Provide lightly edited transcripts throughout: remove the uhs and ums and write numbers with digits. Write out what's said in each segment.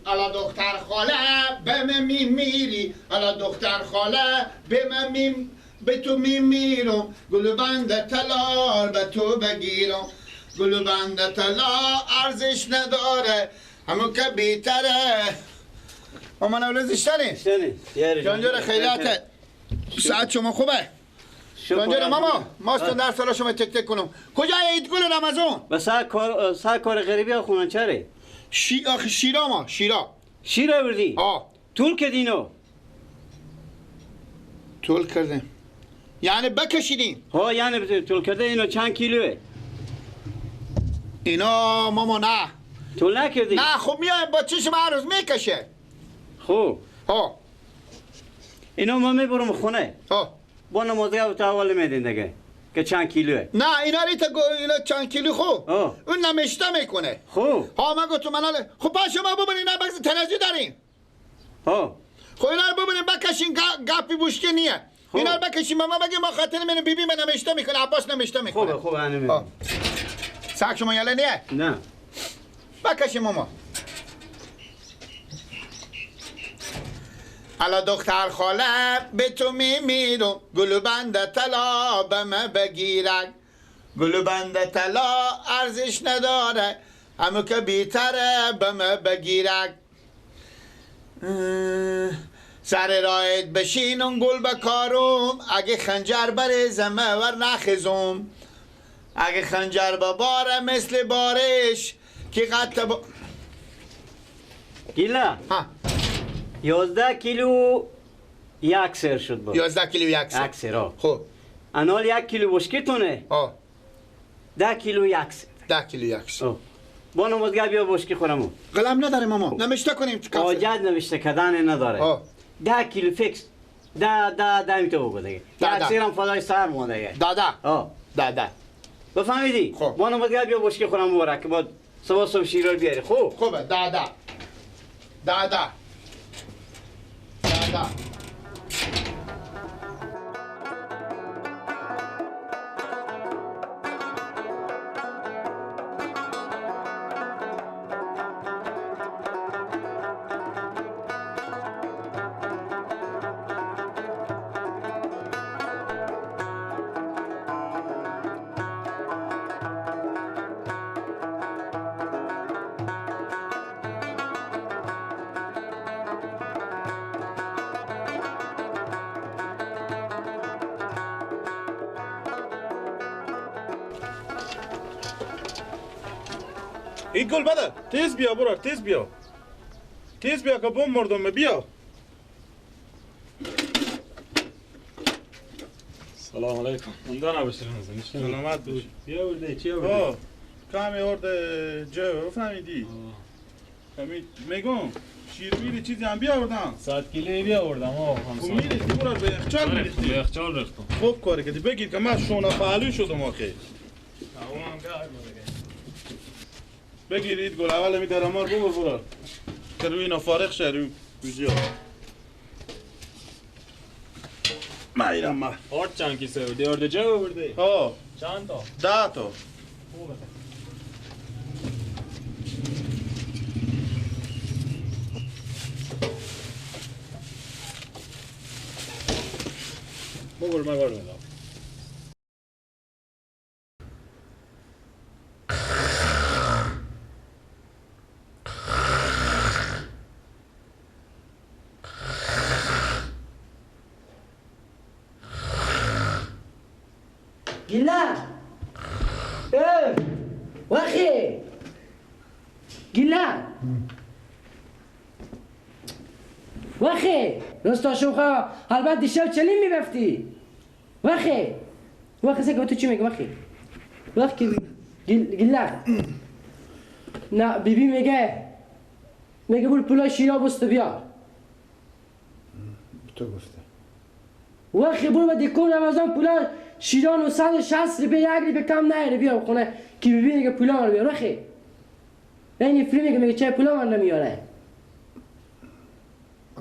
الا دختر خاله به من میمیری، الا دختر خاله به من میم به تو میمیرم، گلوبند طلا به تو بگیرم، گلوبند طلا ارزش نداره همون که بیتره. مامان اولاد زشتنی؟ جانجور خیریته. ساعت شما خوبه؟ جانجور ماما ماستون در سالا شما تک تک کنم. کجا عید گل رمضان؟ به سر کار غریبی ها خونن چره؟ آخه شیرا ما شیرا شیرا بردی؟ آه طول کردینو؟ طول کردیم یعنی بکشیدیم؟ ها یعنی طول کرده اینو چند کیلوه؟ اینا ماما نه طول نکردی؟ نه خب میایم با چشم هر روز میکشه. خب ها اینا ما میبرم خونه. ها با نمازگاه تو اول میدین دیگه که چند کیلوه؟ نه اینا ریتا اینا چند کیلو خب اون نمشته میکنه. خب ها من گفتم من خب پس شما ببینین نه بگذ تنازی داریم. ها خب اینا رو ببینین بکشین گپی بوشکی نیه. اینا رو بکشین ما بگیم ما خاطر من بیبی من نمشته میکنه عباس نمشته میکنه. خوبه خوبه همین. ساک شما یاله نیه؟ نه بکشین ماما. الا دختر خاله به تو میمیرم، گلوبند طلا به من بگیرک، گلوبند طلا ارزش نداره همو که بیتره به من بگیرک، سر راهت بشینم گل بکارم، اگه خنجر بریزم ور نخزم، اگه خنجر بباره مثل بارش که قطع با... گیلا ها 11 کیلو یک سر شد با 11 کیلو یک سر. یک سر ها. خب انال 1 کیلو بشکیتونه. ها 10 کیلو یک سر. 10 کیلو یک سر. با نمازگاه بیا بشکی خورمو. قلم نداره ماما. نوشته کنیم چه حاجت نوشته کردن نداره. ها 10 کیلو فیکس. 10 10 10 میتو بگو دیگه. ده یک سر هم فدای سر مونده دیگه. ده ده. ها ده ده. بفهمیدی؟ خب با نمازگاه بیا بشکی خورم مبارک. با صبح صبح شیرا بیاری. خب خوبه. ده ده. ده ده. ده. این گل بده تیز بیا برو تیز بیا تیز بیا که بوم مردم بیا. سلام علیکم. اوندا نباشی رمضان. سلامت باش. بیا ورده چی آوردی؟ کمی آورده جو بفهمیدی. همین میگم شیر میری چیزی هم بیاوردم. 100 کیلویی بیاوردم آقا. خب میریختی برو به یخچال میریختی. به یخچال ریختم. خوب کاری کردی بگیر که من شونه پهلو شدم آخه. بگیرید گل اول می درمار ببر برو که روی اینا فارغ شه روی گوزی ها. من ایرم من آرد چند کیسه بردی؟ آرد جو بردی؟ ها چند تا؟ 10 تا. خوبه. ببر من بار میدم. گیلا وخی گیلا وخی راستا خواه البته دیشب چلیم میبفتی وخی وخی سکه تو چی میگه وخی وخی گیلا نه بیبی میگه میگه برو پولا شیرا بست بیار تو گفته وخی برو به دیکون رمضان پولا شیران و 160 روپیه یک روپیه کم نیاره بیا خونه که ببینه که پولا رو بیار وخی این فری میگه میگه چه پولا من نمیاره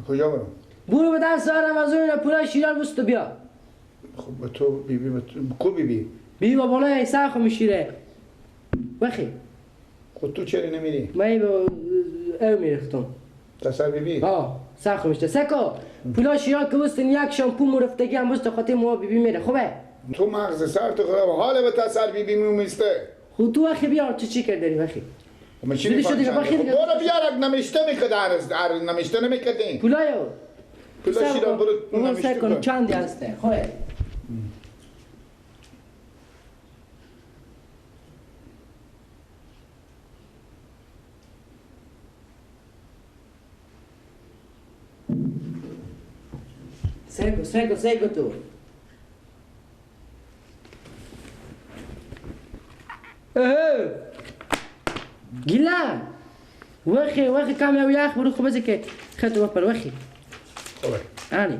کجا برم؟ برو به دست رمضان اینا پولا شیران بست بیا. خب به تو بیبی به تو کو بیبی؟ بیبی با بالای سر میشیره وخی. خب تو چرا نمیری؟ من با او میرفتم. تسر بیبی؟ آه سخت میشه سکو پولا شیرا که بستن یک شامپو مرفتگی هم بست خاطر مو بیبی میره خوبه؟ تو مغز سر تو خراب حاله به تسر بیبی میمیسته خب تو وقتی بیار تو چی کرد داری وقتی؟ من چی میفهمم؟ برو بیار نمیشته میکرد عرض نمیشته نمیکردین پولایو پولا شیرا برو نمیشته کن چندی هسته خوبه سگو سگو سگو تو گیلا وخی وخی کام او یخ برو خو بزه که خط وپر وخی خوبه آنی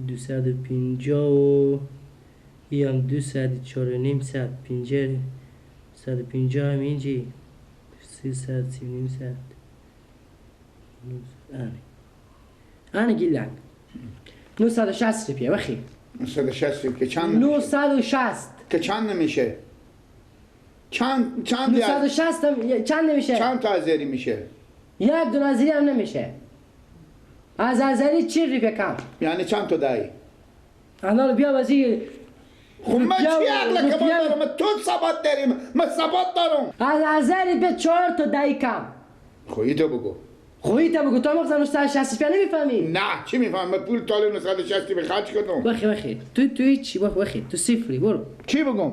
250 و یم 204.5 پنجره 150 هم اینجی 330.5 آنی آنی گیلک 960 روپیه وخی 960 روپیه چند 960 که چند نمیشه چند 960 هم چند نمیشه چند تا ازری میشه یک دونه ازری هم نمیشه از ازری 40 روپیه کم یعنی چند تا دایی انا رو بیا وزیر خب من چی عقل که من دارم من تو ثبات داریم من ثبات دارم از ازری به 4 تا دایی کم خب تو بگو خودت بگو تو مغزم 960 روپیه نمیفهمی نه چی میفهمم من پول تاله 960 به خرج کردم وخی وخی تو هیچی وخی تو صفری برو چی بگم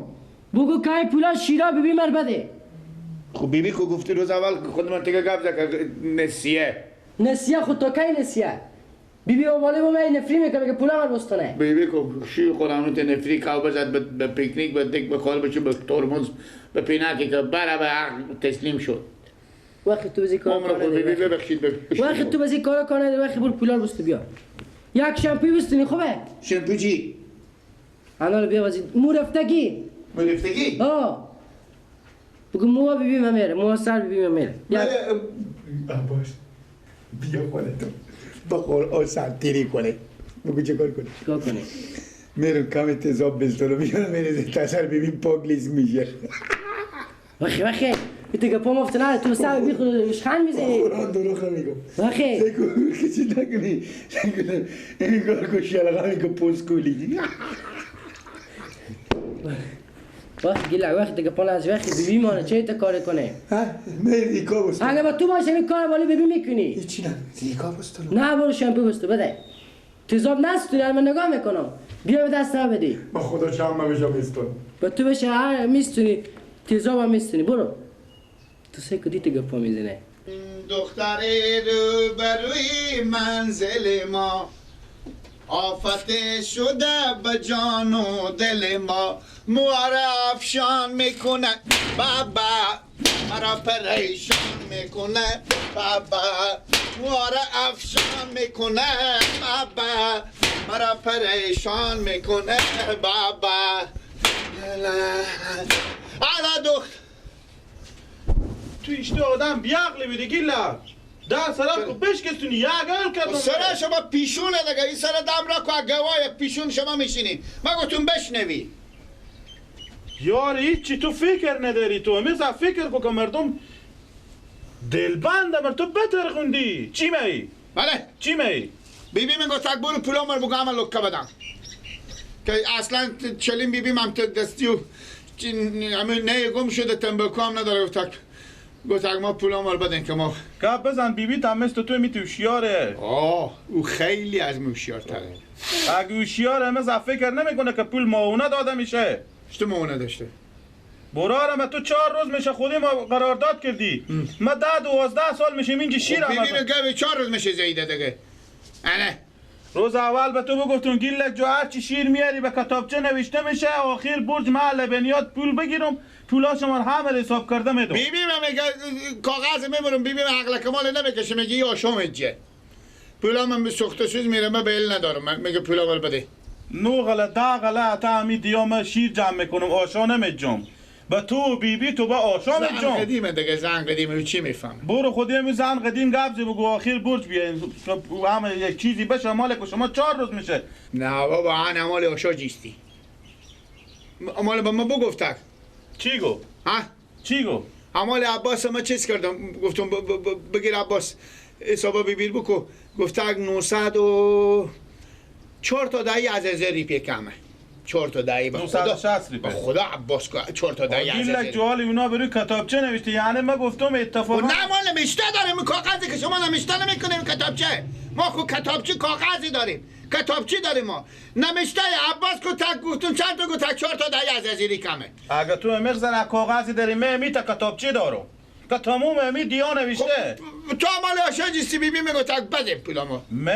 بگو که پولا شیرا بیبی مر بده خب بیبی کو گفتی روز اول خود من تیگه گپ زد نسیه نسیه خود تو کی نسیه بیبی اواله با من نفری میکنه که پولا مر بستانه بیبی کو شیر خودم تو نفری کاو بزد به پیکنیک به دک به خال بچه به ترمز به پیناکی که بره به حق تسلیم شد وقتی تو بزی کار کنه وقتی تو بزی کار کنه وقتی برو پولا بستو بیا یک شامپو بستونی خوبه شامپو چی انا رو بیا بزی مورفتگی مورفتگی آه بگو مو بیبی من میره مو سر بیبی من میره باش بیا خودتو بخور آسان تیری کنه بگو چه کار کنی چیکار کنی میرم کمی تیزاب بستونم میرم میریزه تسر بیبی پاک میشه وخی وخی دیگه پا مفت نه تو سر بی خود شخن میزنی قرآن دروغ میگم وخی سکو کسی نکنی این کار کشی علاقه میگه پوست کولی وقت گیلا وقت دیگه پا از وقتی بیبی مانه چه تا کار کنه ها نه ایکا بست اگه با تو باشه این کار والی بیبی میکنی هیچی نه ایکا بست نه برو شامپو بست بده تیزاب نستونی من نگاه میکنم بیا به دست من بدی با خدا چند من بشم میستون با تو بشه هر میستونی تیزاب هم میستونی برو تو سه کدی تو گپا میزنه دختر رو بروی منزل ما آفت شده به جان و دل ما موار افشان میکنه بابا مرا پریشان میکنه بابا موار افشان میکنه بابا مرا پریشان میکنه بابا علا دختر تو ایشته آدم بیعقلی بیده گیلا در سرم کو بشکستونی یک گل کردم سر شما پیشونه دیگه این سر دم را که گوای پیشون شما میشینی من گفتم بشنوی یار هیچی تو فکر نداری تو همیز فکر کو که مردم دلبنده بر تو بترخوندی چی می؟ بله چی می؟ بیبی من گفت برو پولا مر بگو همه لکه بدم که اصلا چلیم بیبیم هم دستی و همه نه گم شده تنبکو هم نداره گفت ما پولا مال بدن که ما گپ بزن بیبی تا مثل تو میتی هوشیاره آه او خیلی از می هوشیارتره اگه هوشیاره همه فکر نمیکنه که پول معاونه داده میشه چطور معاونه داشته برارم تو 4 روز میشه خودی ما قرارداد کردی ما 10 12 سال میشیم اینجا شیر بیبی میگه 4 روز میشه زیده دیگه اله روز اول به تو بگفتم گیلک جو هرچی شیر میاری به کتابچه نوشته میشه آخر برج محل بنیاد پول بگیرم پولا شما همه حساب کرده میدم بیبی من میگه کاغذ میبرم بیبی من عقل کمال نمیکشه میگه یا شام جه پولا من به سوخت سوز میره من بیل ندارم میگه پولا مال بده نو غله ده غله تا همی دیام شیر جمع میکنم آشا نمیجم به تو بیبی تو با آشا میجم زن قدیمه دیگه زن قدیمه چی میفهمه برو خودی همی زن قدیم گبزی بگو آخر برج بیاین همه یک چیزی بشه مالک شما 4 روز میشه نه بابا آن مال آشا جیستی مال به ما بگفتک چی گو؟ ها؟ چی گو؟ عمال عباس ما چیز کردم، گفتم بگیر عباس حسابا ببیر بکو. گفت 904 تا دهی از هزار ریپی کمه. 4 تا دهی به خدا، به خدا عباس 4 تا دهی از هزار. گیلک جوالی اونا بروی کتابچه نوشته، یعنی ما گفتم اتفاقا نه، ما نوشته داریم کاغذی که شما نوشته نمیکنیم کتابچه. ما خو کتابچه کاغذی داریم، کتابچه داریم ما. نوشته عباس کو تک گفتم چند تا، گفت 4 تا دهی از هزاری کمه. اگه تو مخزن کاغذی داری، من می تا کتابچه دارم که تموم امی دیا نوشته. تو مال آشاجی سی بی بی میگو تک بده پولا ما. ما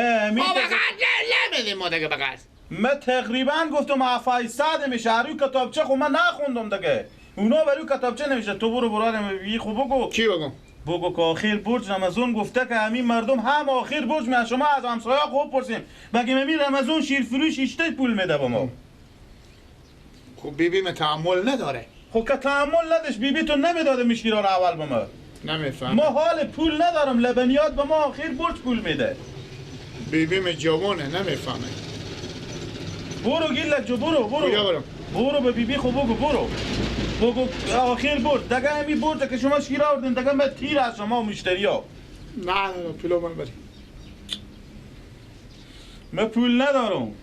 نمیدیم ما دیگه بغض. من تقریبا گفتم 700 میشه روی کتابچه، خب من نخوندم دیگه. اونا بر روی کتابچه نوشته. تو برو برادرم بی خب بگو. چی بگم؟ بگو که آخر برج رمضان گفته که همین مردم هم آخر برج میان. شما از همسایه خوب پرسیم بگیم همین رمضان شیر فروش ایشته پول میده با ما. خب بیبی من تحمل نداره. خب که تحمل نداشت بیبی تو نمیداده میشیرا رو اول با ما. نمیفهم. ما حال پول ندارم، لبنیات به ما آخر برج پول میده. بیبی من جوانه نمیفهمه. برو گیلک جو، برو برو برو به بیبی خب بگو، برو بگو آخر برد دیگه. همی برد که شما شیر آوردین دیگه من تیر از شما مشتری ها. نه نه پولو من بری. من پول ندارم.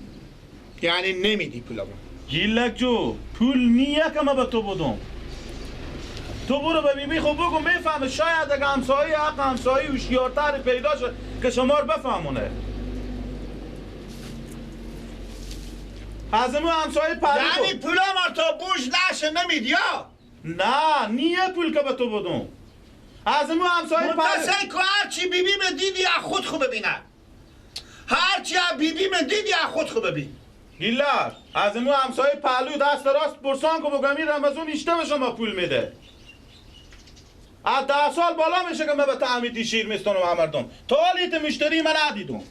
یعنی نمیدی پولو من؟ گیلک جو پول نیه که من به تو بدم. تو برو به بیبی خب بگو میفهمه. شاید اگه همسایه حق همسایه هوشیارتر پیدا شد که شما رو بفهمونه. از امو همسایه پری یعنی پولا ما تا بوش نشه نمیدی یا؟ نه نیه پول که به تو بدم. از امو همسایه پری متصل که هرچی بیبی من دیدی از خود خوب ببینه. هرچی از بیبی من دیدی از خود خوب ببین. گیلر از امو همسایه پهلو دست راست پرسان که بگم این رمضان ایشته به شما پول میده. از 10 سال بالا میشه که من به تعمیدی شیر میستونم هم مردم. تا حالیت مشتری من ندیدم.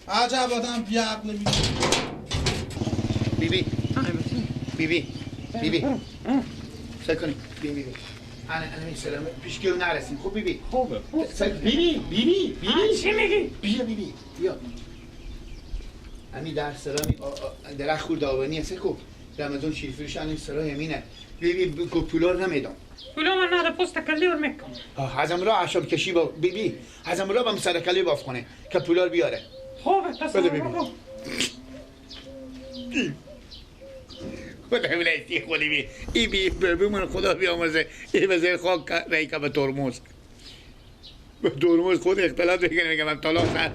عجب آدم بیعقل میشه. بیبی بیبی بیبی سعی کنیم بیبی بیبی انا میسلم پیش گل نرسیم. خب بیبی خوبه. بیبی بیبی بیبی چی میگی؟ بیا بیبی بیا. امی در سرامی درخت خورد آبانی هست. خب رمضان شیر فروش الان سرای امینه. بیبی کو پولار نمیدم. پولا من نده پست کلی ور میکنم. ازم را عشاب کشی با بیبی ازم را بم سر کلی باف کنه که پولار بیاره. خوبه پس بده بیبی. خدا ولایتی خودی بی ای بی بی من خدا بیامرزه ای به خاک ریکه به ترمز به ترمز خود اختلاط میکنه میگه من طلاق سر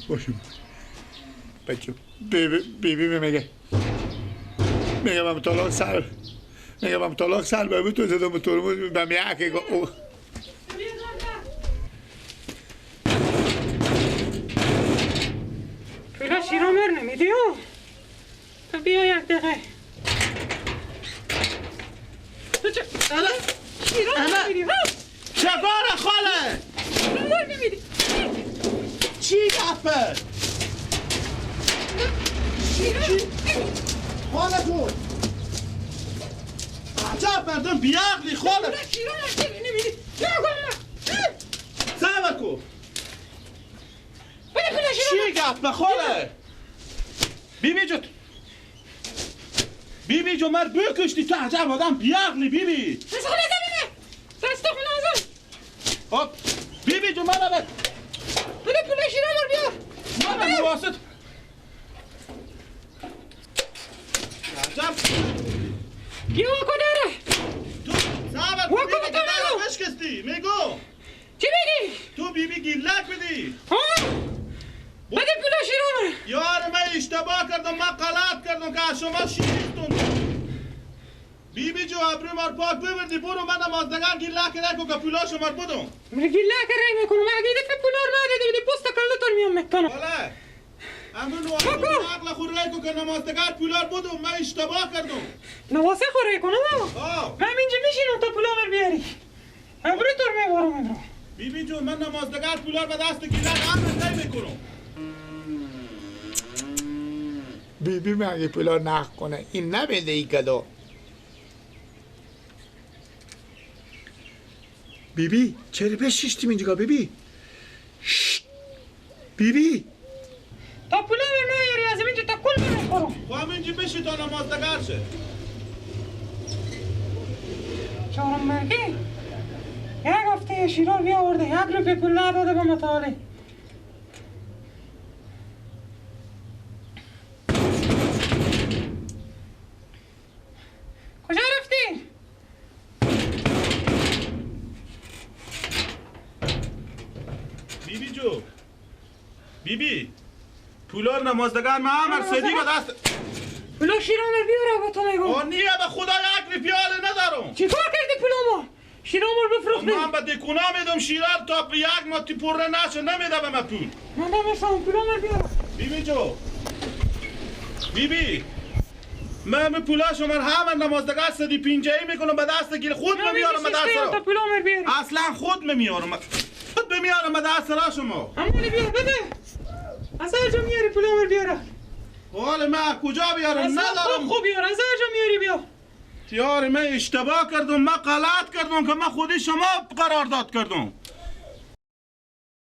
باشم بچه بی بی میگه میگه من طلاق سر میگه من طلاق سر به تو زدم به ترمز به میاکه پولا شیرا مر نمیدی او؟ تو بیا یک دقیقه. تو چه؟ شیرا نمیدی ها؟ چکاره خاله؟ مر نمیدی. چی گپه؟ شیرا خاله تو عجب مردم بیعقلی خاله. شیرا نمیدی. صبر کن. چی گپه خاله؟ بیبی جو بیبی جو مر بکشتی تو عجب آدم بیعقلی بیبی. دست خونه زمینه. دست خونه زمین. خب بیبی جو من بر بده پول شیرا مر بیار. من واسط عجب کی واکو داره؟ تو صبر کن بیبی که بشکستی میگو. چی میگی؟ تو بیبی گیلک بدی. ها؟ بده پول شیرا مر. یار من اشتباه کردم، من غلط کردم که از شما شیرستون. بیبی جو ابرو مار پاک ببردی برو من نمازدگار گیلک نکن که پولا شما بدم. من گیلک رای میکنم اگه دفعه پولا رو ندادی بدی پست کلتون میام میکنم. بله امرو عقل خور رای کن که نمازدگار پولا بدم. من اشتباه کردم. نواسه خور رای کنم من اینجا میشینم تا پولا مر بیاری. ابرو تو میبرم ابرو. بیبی جو من نمازدگار پولا به دست گیلک امر رای میکنم. بیبی من اگه پولا نقل کنه این نمیده ای گدا. بیبی چرا بشیشتیم اینجا بیبی؟ بیبی تا پولا من نیاری از اینجا تا کل میخورم. خب همینجا بشی تا نماز دگر شه. چهارم مرگی یک هفته شیرار بیاورده 1 روپیه پول نداده به مطالعه. کجا رفتی؟ بیبی جو بیبی پولار نمازدگان من همر سدی به دست پولا شیرامر بیاره با تو میگم. آن نیه به خدا 1 روپیه ندارم. چیکار کردی پولامو؟ شیرامر بفروختی؟ من به دکونا میدم شیرار تا به 1 ماه تی پره نشه نمیده به من پول. من نمیفهمم پولامر بیاره. بیبی جو بیبی من پولا شما همه نمازدگان سدی پینجایی میکنم به دست گیر خود میارم به دست را. اصلا خود میارم خود میارم به دست را شما. همونی بیار بده. از هر جا میاری پولامر بیاره. حال من کجا بیارم؟ ندارم. خوب بیار از هر جا میاری بیار. یار من اشتباه کردم، من غلط کردم که من خودی شما قرارداد کردم.